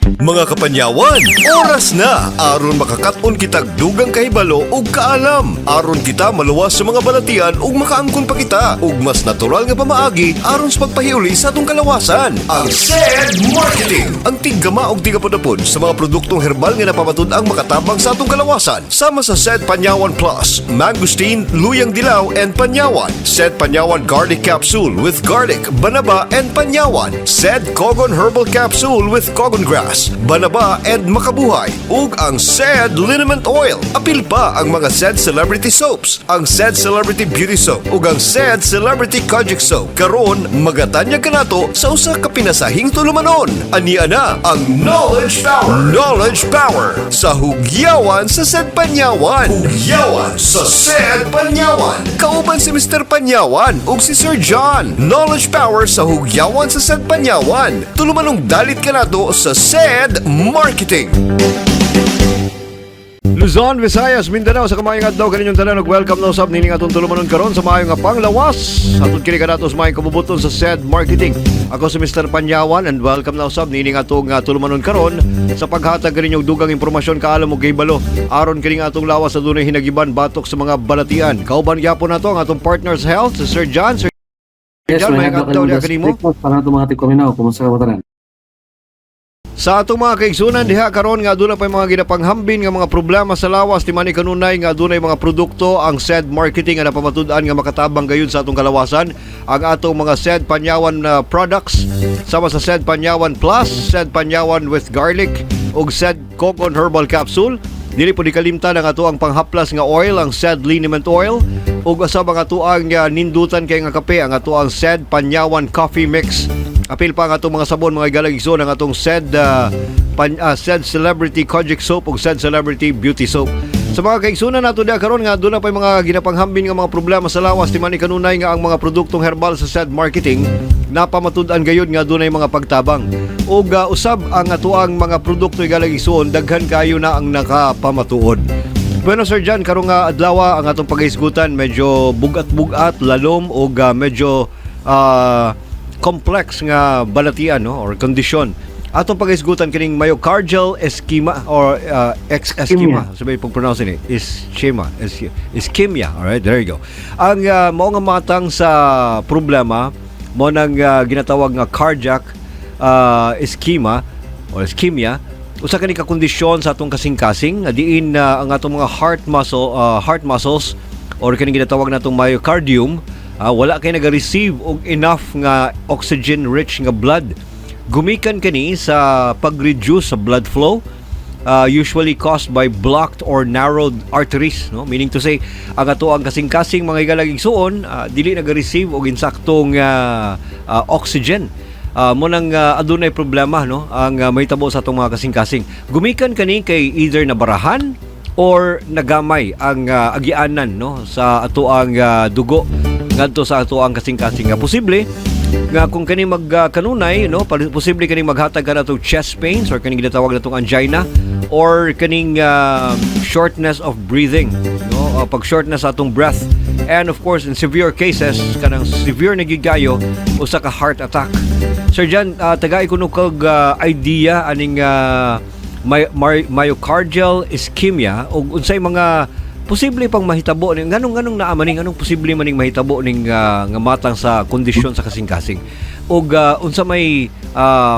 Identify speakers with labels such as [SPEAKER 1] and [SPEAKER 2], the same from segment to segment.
[SPEAKER 1] Mga kapanyawan, oras na aron makakaton kitag dugang kahibalo ug kaalam. Aron kita maluwas sa mga balatian ug makaangkon pa kita ug mas natural nga pamaagi aron sa pagpahiuli sa atong kalawasan. Ang SED Marketing, ang tiggama og tigapudapod sa mga produktong herbal nga napamatud-ang makatabang sa atong kalawasan. Sama sa SED Panyawan Plus, Mangosteen, Luyang Dilaw and Panyawan. SED Panyawan Garlic Capsule with garlic, banaba and panyawan. SED Kogon Herbal Capsule with Kogon Grass, banaba and makabuhay. Ug ang SED Liniment Oil. Apil pa ang mga SED Celebrity Soaps, ang SED Celebrity Beauty Soap ug ang SED Celebrity Kojic Soap. Karon magatanyag kanato sa usa ka pinasahing tulumanon. Ania na ang Knowledge Power. Knowledge Power sa Hugyawan sa SED Panyawan. Hugyawan sa SED Panyawan. Kauban si Mr. Panyawan ug si Sir John. Knowledge Power sa Hugyawan sa SED Panyawan. Tulumanong dalit kanato sa SED Marketing. Luzon, Visayas, Mindanao, sa kamaayong adlaw kaninyong tanan ug welcome na usab nining atong tulumanon karon sa maayo nga panglawas. Atong kini kanato sa maayong kabubuton sa SED Marketing. Ako si Mr. Panyawan and welcome na usab nining atong tulumanon karon sa paghatag kaninyong dugang impormasyon, kaalam ug kahibalo aron kining atong lawas sa dunay hinagiban batok sa mga balatian. Kauban gyapon nato ang atong partners health, si Sir John. Sir
[SPEAKER 2] Yes,
[SPEAKER 1] John,
[SPEAKER 2] may
[SPEAKER 1] maayong adlaw diha kanimo.
[SPEAKER 2] Para itong mga tigpaminaw, kumusta ka mo tanan?
[SPEAKER 1] Sa atong mga kaigsunan diha karon nga aduna pa mga ginapanghambin nga mga problema sa lawas, ti man kanunay nga adunay mga produkto ang SED Marketing nga napamatud-an nga makatabang gayud sa atong kalawasan. Ang atong mga SED Panyawan products sama sa SED Panyawan Plus, SED Panyawan with Garlic ug SED Cogon Herbal Capsule. Dili po di kalimtan ang ato ang panghaplas nga oil, ang SED Liniment Oil, ug usab ang ato ang nindutan kay nga kape, ang ato ang SED Panyawan Coffee Mix. Apil pa ang atong mga sabon, mga higalang igsoon, ang atong SED Celebrity Kojic Soap ug SED Celebrity Beauty Soap. Sa mga kaigsunan nato diha karon nga aduna pa mga ginapanghambin nga mga problema sa lawas, ti man kanunay nga ang mga produktong herbal sa SED Marketing napamatud-an gayud nga adunay mga pagtabang. Ug usab ang atoang mga produkto, higalang igsoon, daghan kayo na ang nakapamatuod. Bueno, Sir John, karong nga adlaw ang atong paghisgutan medyo bugat-bugat, lalom ug medyo complex nga balatian, no, or kondisyon. Atong paghisgutan kining myocardial ischemia or ex ischemia. Sabi pag pronounce ni ischemia, ischemia. All right, there you go. Ang mao nga matang sa problema mo nang ginatawag nga cardiac ischemia or ischemia, usa kani ka kondisyon sa atong kasing-kasing nga diin ang atong mga heart muscles or kining ginatawag natong myocardium wala kay naga-receive og enough nga oxygen rich nga blood. Gumikan kani sa pag-reduce sa blood flow, usually caused by blocked or narrowed arteries, no? Meaning to say, ang ato ang kasing-kasing, mga higalang igsuon, dili naga-receive og insaktong oxygen. Mo nang adunay problema, no, ang mahitabo sa atong mga kasing-kasing. Gumikan kani kay either nabarahan or nagamay ang agianan, no, sa ato ang dugo ngadto sa ato ang kasing-kasing, nga posible nga kung kani magkanunay, no, posible kani maghatag ka natong chest pains or kaning ginatawag natong angina or kaning shortness of breathing, no, pag shortness sa atong breath, and of course, in severe cases, kanang severe na gigayo, usa ka heart attack. Sir John, tagai kuno kag idea aning myocardial ischemia ug unsay mga posible pang mahitabo ning nganong naa man ning anong posible maning mahitabo ning nga matang sa kondisyon sa kasing-kasing ug unsa may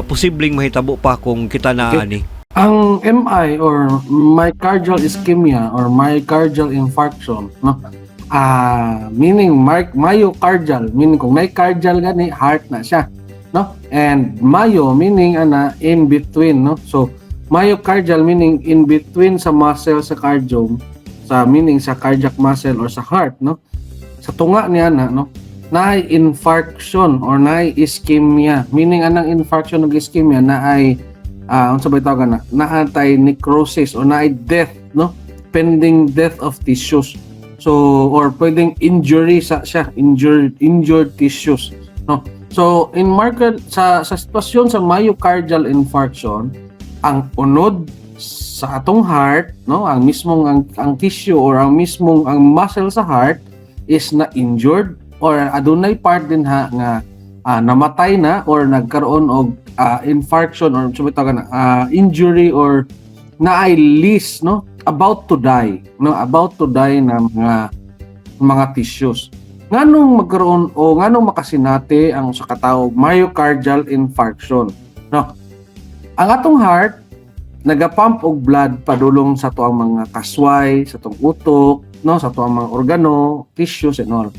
[SPEAKER 1] posibleng mahitabo pa kung kita naa ani?
[SPEAKER 2] Ang MI or myocardial ischemia or myocardial infarction, no? Meaning myocardial, meaning kung myocardial gani, heart na siya, no? And myo meaning ana in between, no? So myocardial meaning in between sa muscle sa cardium, sa meaning sa cardiac muscle or sa heart, no? Sa tunga niya na, no? Naay infarction or naay ischemia. Meaning anang infarction ug ischemia na ay unsa ba tawag na naatay necrosis or naay death, no, pending death of tissues. So or pwedeng injury sa siya, injured tissues, no? So in market sa sitwasyon sa myocardial infarction, ang unod sa atong heart, no, ang mismong ang tissue or ang mismong ang muscle sa heart is na injured or adunay part din ha nga Namatay na or nagkaroon og infarction or sumitaw na injury or naay least, no, about to die, no, about to die na mga tissues. Nganong magkaroon o nganong makasinati ang sa katawag myocardial infarction, no? Ang atong heart nagapump og blood padulong sa atoang mga kasway, sa atong utok, no, sa atoang mga organo, tissues and all.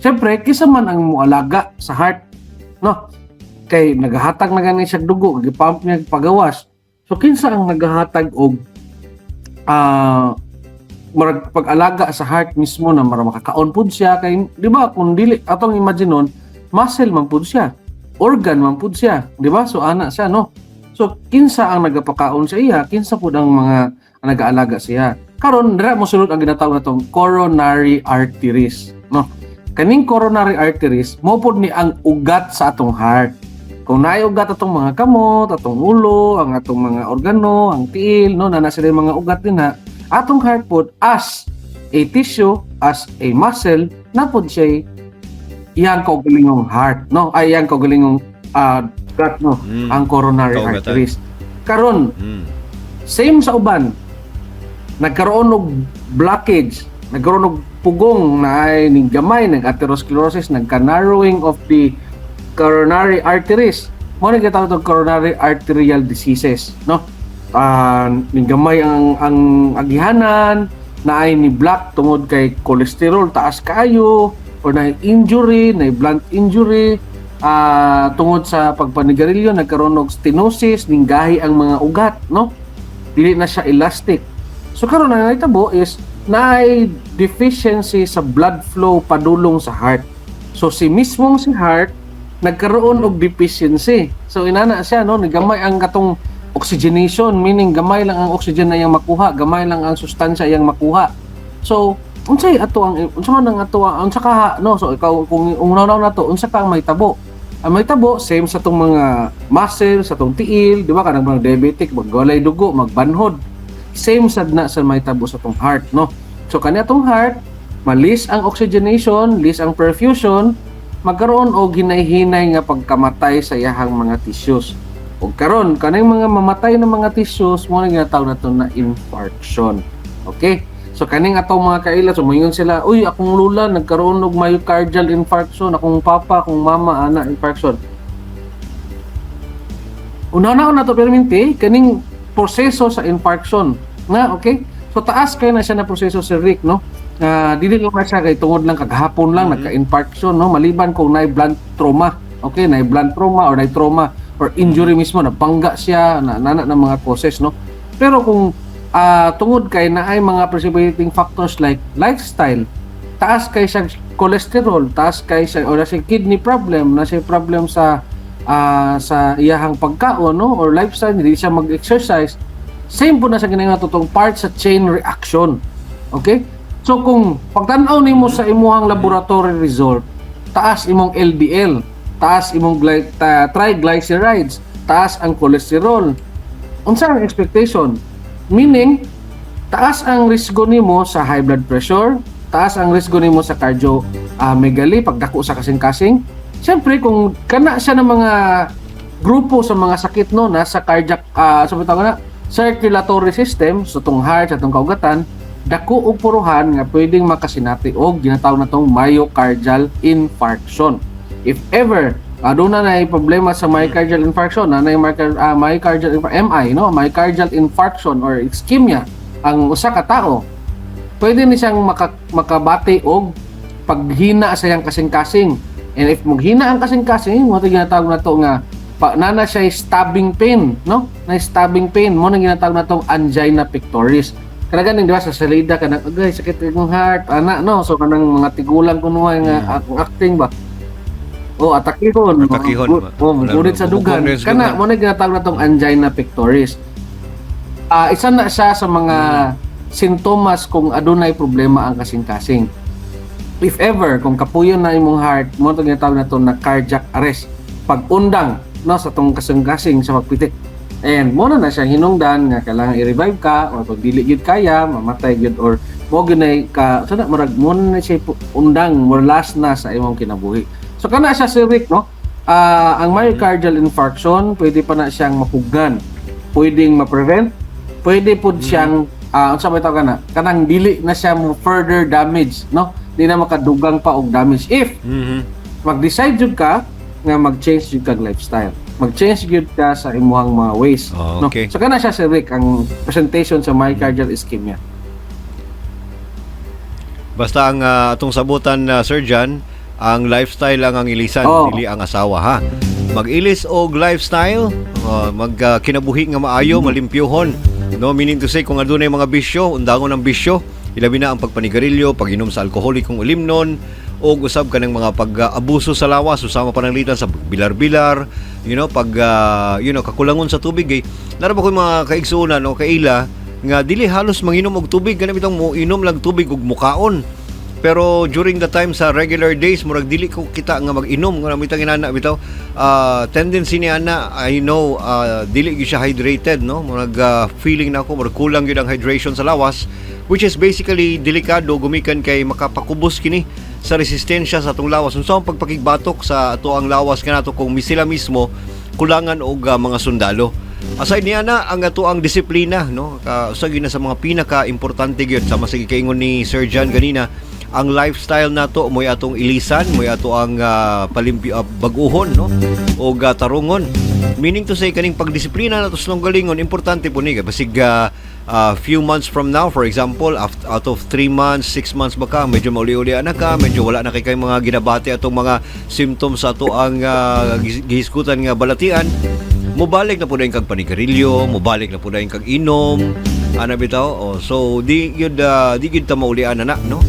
[SPEAKER 2] Siyempre, kinsa man ang mualaga sa heart, no? Kay nagahatag na gani siya dugo, gipump niya pagawas. So kinsa ang nagahatag og murag pag-alaga sa heart mismo na mara makakaon pud siya? Kay di ba, kung dili atong imagine nun, muscle man pud siya, organ man pud siya, di ba? So ana siya, no? So kinsa ang nagapakaon sa iya? Kinsa pud ang mga ang nagaalaga siya? Karon, dira mo sulod ang ginatawag natong coronary arteries, no? Kaning coronary arteries mo pud ni ang ugat sa atong heart. Kung naay ugat atong mga kamot, atong ulo, ang atong mga organo, ang tiil, no, na sila yung mga ugat din ha, atong heart pod as a tissue, as a muscle, na pod siya iyang kaugalingong heart, no? Ay, iyang kaugalingong gut, no? Ang coronary
[SPEAKER 1] Kaugatan.
[SPEAKER 2] Arteries. Karon, same sa uban, nagkaroon og blockage, nagkaroon og pugong na ay ning gamay, nag-atherosclerosis, nagka-narrowing of the coronary arteries. Mo na gitawag og coronary arterial diseases, no? Ning gamay ang agihanan, na ay ni block tungod kay cholesterol taas kaayo or na injury, na blunt injury, tungod sa pagpanigarilyo nagkaroon og stenosis, ninggahi ang mga ugat, no? Dili na siya elastic. So karon, ang nahitabo is naay deficiency sa blood flow padulong sa heart. So si mismong si heart nagkaroon og deficiency. So inana siya, no, nigamay ang katong oxygenation, meaning gamay lang ang oxygen na iyang makuha, gamay lang ang sustansya iyang makuha. So unsay ato ang unsa man ang ato ang unsa ka, no? So ikaw, kung unawon nato unsa ka ang mahitabo? Ang mahitabo, same sa atong mga muscle, sa atong tiil, di ba, kanang mga diabetic, magwalay dugo, magbanhod. Same sad na sa mahitabo sa atong heart, no? So kani atong heart, ma-lessen ang oxygenation, lessen ang perfusion, magkaroon og hinay-hinay nga pagkamatay sa iyahang mga tissues. Ug karon, kaning mga mamatay ng mga tissues mo na ginatawag nato na infarction. Okay? So kaning atong mga kaila, so moingon sila, "Uy, akong lola nagkaroon og myocardial infarction, akong papa, akong mama ana infarction." Una na to perminti kaning proseso sa infarction nga, okay? So taas kay na siya na proseso, Sir Rick, no? Dili lang na siya kay tungod lang kagahapon lang nagka-infarction, no? Maliban kung naay blunt trauma, okay, naay blunt trauma or naay trauma or injury mismo, nabangga siya na nana ng mga causes, no? Pero kung tungod kay naay mga precipitating factors like lifestyle, taas kay siya cholesterol, taas kay siya or na siya kidney problem, na siya problem sa iyahang pagkaon, no, or lifestyle, hindi siya mag-exercise, same po na sa ginang tong part sa chain reaction. Okay? So kung pagtan-aw nimo sa imuhang laboratory result, taas imong LDL, taas imong triglycerides, taas ang cholesterol. Unsa ang expectation? Meaning, taas ang risgo nimo sa high blood pressure, taas ang risgo nimo sa cardiomegaly, pagdako sa kasing-kasing. Siyempre, kung kana siya ng mga grupo sa mga sakit, no, nasa cardiac, sa tawag na circulatory system, sa tong heart, sa tong kaugatan, dako og puruhan nga pwedeng makasinati og ginatawag na tong myocardial infarction. If ever aduna na problema sa myocardial infarction, na myocardial MI, no, myocardial infarction or ischemia ang usa ka tawo, pwede ni siyang makabati og paghina sa iyang kasing-kasing. And if maghina ang kasing-kasing, mo ginatawag na to nga pa, nana siya stabbing pain, no? Na stabbing pain mo na ginatawag na tong angina pectoris. Kana ganing, di ba, sa salida kanang agay sakit akong heart ana, no? So kanang mga tigulang kuno nga akong acting ba. Oh, atakihon.
[SPEAKER 1] Atakihon.
[SPEAKER 2] Oh, gunit sa dugan. Kana mo na ginatawag na tong angina pectoris. Isa na siya sa mga sintomas kung adunay problema ang kasing-kasing. If ever kung kapuyon na imong heart, mo to ginatawag na to na cardiac arrest. Pag-undang, no, sa tong kasing-kasing sa pagpitik. And mo na na siya hinungdan nga kailangan i-revive ka or kung dili gyud kaya, mamatay gyud or mo gyud ka so na murag mo na siya undang, more last na sa imong kinabuhi. So kana siya, Sir Rick, no? Ang myocardial infarction, pwede pa na siyang mapugnan. Pwedeng ma-prevent, pwede pud siyang unsa may tawag na kanang dili na siya mo further damage, no? Di na makadugang pa og damage if mag-decide jud ka nga mag-change jud kag lifestyle. Mag-change jud ka sa imuhang mga ways. No? So kana siya, Sir Rick, ang presentation sa myocardial ischemia.
[SPEAKER 1] Basta ang atong sabutan na, Sir John, ang lifestyle lang ang ilisan, dili ang asawa ha. Mag-ilis og lifestyle, mag kinabuhi nga maayo, malimpyuhon. No, meaning to say kung adunay mga bisyo, undangon ang bisyo, ilabi na ang pagpanigarilyo, pag-inom sa alkoholikong ulimnon, o usab kanang mga pag-abuso sa lawas, usama pananglitan sa bilar-bilar, pag kakulangon sa tubig eh. Nara ba ko mga kaigsuonan o kaila nga dili halos manginom og tubig, kanang bitong mo inom lang tubig ug mukaon. Pero during the time sa regular days, murag dili ko kita nga mag-inom nga bitang inana bitaw. Tendency ni ana, I know, dili gyud siya hydrated, no? Murag feeling na ako murag kulang gyud ang hydration sa lawas, which is basically delikado gumikan kay makapakubos kini sa resistensya sa atong lawas. Unsa ang pagpakigbatok sa ato ang lawas kanato kung sila mismo kulangan og mga sundalo. Aside niya na ang ato ang disiplina, no? Ka usa gyud na sa mga pinaka-importante gyud, sama sa gikaingon ni Sir John ganina, ang lifestyle nato mo'y atong ilisan, mo'y ato ang palimpi, bag-uhon, no? O tarungon. Meaning to say, kaning pagdisiplina nato sa galingon, importante po ni basig few months from now, for example, out of 3 months, 6 months ba ka, medyo mauli-uli na ka, medyo wala na kay mga ginabati atong mga symptoms sa ato ang gihisgutan nga balatian, mobalik na po dayon kag panigarilyo, mobalik na po dayon kag inom, ana bitaw. Oh, so di gyud ta maulian na na, no?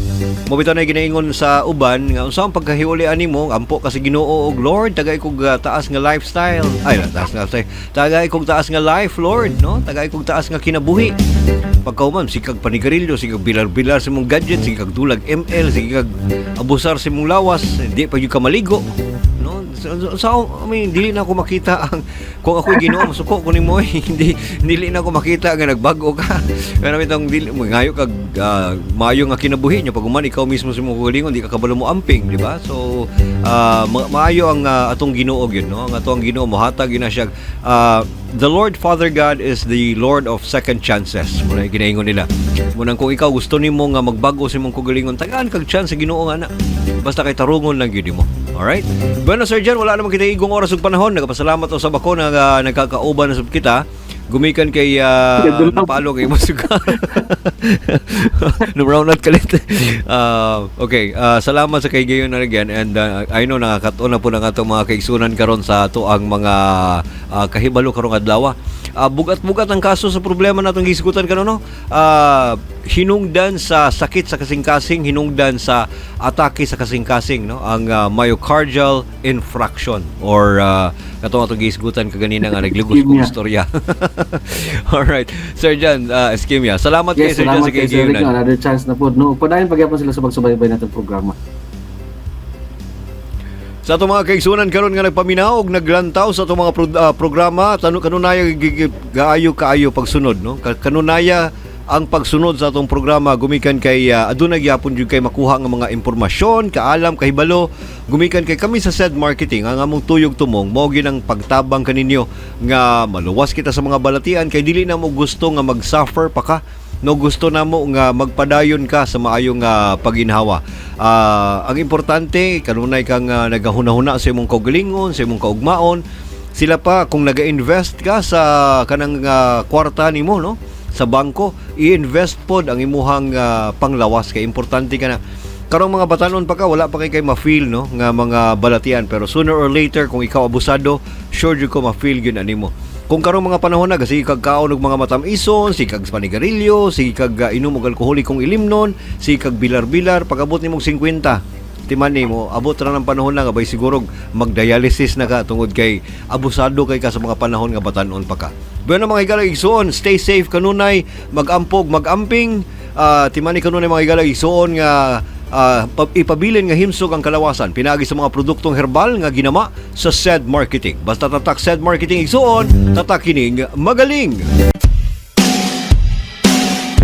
[SPEAKER 1] Mo bitaw na ginaingon sa uban nga unsa ang pagkahiulian nimo, ampo ka sa Ginoo og "Lord, tagay kog taas nga lifestyle." Ay, taas nga lifestyle. "Tagay kog taas nga life, Lord," no? "Tagay kog taas nga kinabuhi." Pagkauman, sige kag panigarilyo, sige kag bilar-bilar sa imong gadget, sige kag dulag ML, sige kag abusar sa imong lawas, di pa gyud ka maligo. No? So, I mean, dili na ako makita ang kung ako'y Ginoo, masuko ko nimo eh. Hindi dili na ako makita nga nagbago ka. Kana bitong dili mo ngayo kag maayo nga kinabuhi niyo pag human ikaw mismo sa imong kaugalingon di ka kabalo mo amping, di ba? So maayo ang atong Ginoo gyud, no? Ang atong Ginoo mohatag gyud na siya. The Lord Father God is the Lord of second chances. Muna ginaingon nila. Munang kung ikaw gusto nimo nga magbago sa imong kaugalingon, tagaan kag chance sa Ginoo nga na. Basta kay tarungon lang gyud mo. Alright? Bueno, Sir John, wala naman kita igong oras ug panahon. Nagapasalamat usab ako na nagkakauban na sab kita. Gumikan kay napalo kay masuga. Brown out kalit. Okay, salamat sa kay gayon na again and I know nakakatuon na po ng atong mga kaigsunan karon sa ato ang mga kahibalo karong adlaw. Bugat-bugat ang kaso sa problema natong gisgutan karon, no. Hinungdan sa sakit sa kasing-kasing, hinungdan sa atake sa kasing-kasing, no, ang myocardial infarction or katong atong gisgutan kaganina nga naglugos kong
[SPEAKER 2] Ischemia.
[SPEAKER 1] Istorya. All right. Sir John, ischemia. Salamat kay
[SPEAKER 2] Yes,
[SPEAKER 1] Sir John
[SPEAKER 2] salamat
[SPEAKER 1] sa
[SPEAKER 2] kay Sir Rick.
[SPEAKER 1] kay
[SPEAKER 2] Another chance na po. No, padayon pagyapon sila sa pagsubaybay natong programa.
[SPEAKER 1] Sa atong mga kaigsunan karon nga nagpaminaw og naglantaw sa atong mga programa, tanu kanunaya gaayo kaayo pagsunod, no? Kanunaya ang pagsunod sa atong programa gumikan kay aduna gyapon jud kay makuha nga mga impormasyon, kaalam, kahibalo gumikan kay kami sa SED Marketing, ang among tuyog tumong mao gyud ang pagtabang kaninyo nga maluwas kita sa mga balatian kay dili na mo gusto nga mag-suffer pa ka, no? Gusto namo nga magpadayon ka sa maayong paginhawa. Ang importante kanunay kang nagahuna-huna sa imong kaugalingon, sa imong kaugmaon. Sila pa kung naga-invest ka sa kanang kwarta nimo, no? Sa bangko, i-invest pod ang imuhang panglawas kay importante ka na. Karong mga batanon pa ka, wala pa kay ma-feel, no, nga mga balatian, pero sooner or later kung ikaw abusado, sure jud ko ma-feel gyud animo. Kung karong mga panahon na sige kag kaon og mga matamison, sige kag panigarilyo, sige kag inom og alkoholikong ilimnon, sige kag bilar-bilar, pag-abot nimong 50, timan nimo, abot ra ng panahon na nga bay siguro magdialysis na ka tungod kay abusado kay ka sa mga panahon nga batanon pa ka. Bueno, mga higala igsuon, stay safe kanunay, magampog, magamping, timani kanunay, mga higala igsuon, nga ipabilin nga himsog ang kalawasan pinaagi sa mga produktong herbal nga ginama sa SED Marketing. Basta tatak SED Marketing, igsuon, tatak kining magaling.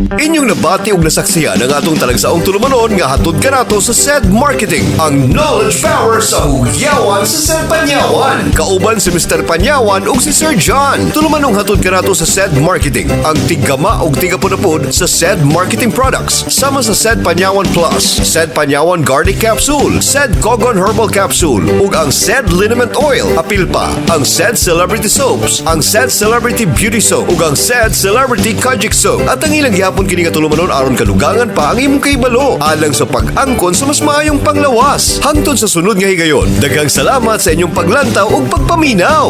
[SPEAKER 1] Inyong nabati ug nasaksihan ang atong talagsaong tulumanon nga hatod kanato sa SED Marketing, ang knowledge power sa hugyawan sa SED Panyawan. Kauban si Mr. Panyawan ug si Sir John. Tulumanong hatod kanato sa SED Marketing, ang tiggama ug tigapunapod sa SED Marketing Products. Sama sa SED Panyawan Plus, SED Panyawan Garlic Capsule, SED Kogon Herbal Capsule, ug ang SED Liniment Oil. Apil pa ang SED Celebrity Soaps, ang SED Celebrity Beauty Soap, ug ang SED Celebrity Kojic Soap. At ang ilang gihapon kini nga tulumanon aron kadugangan pa ang imong kahibalo alang sa pag-angkon sa mas maayong panglawas. Hangtod sa sunod nga higayon. Daghang salamat sa inyong paglantaw ug pagpaminaw.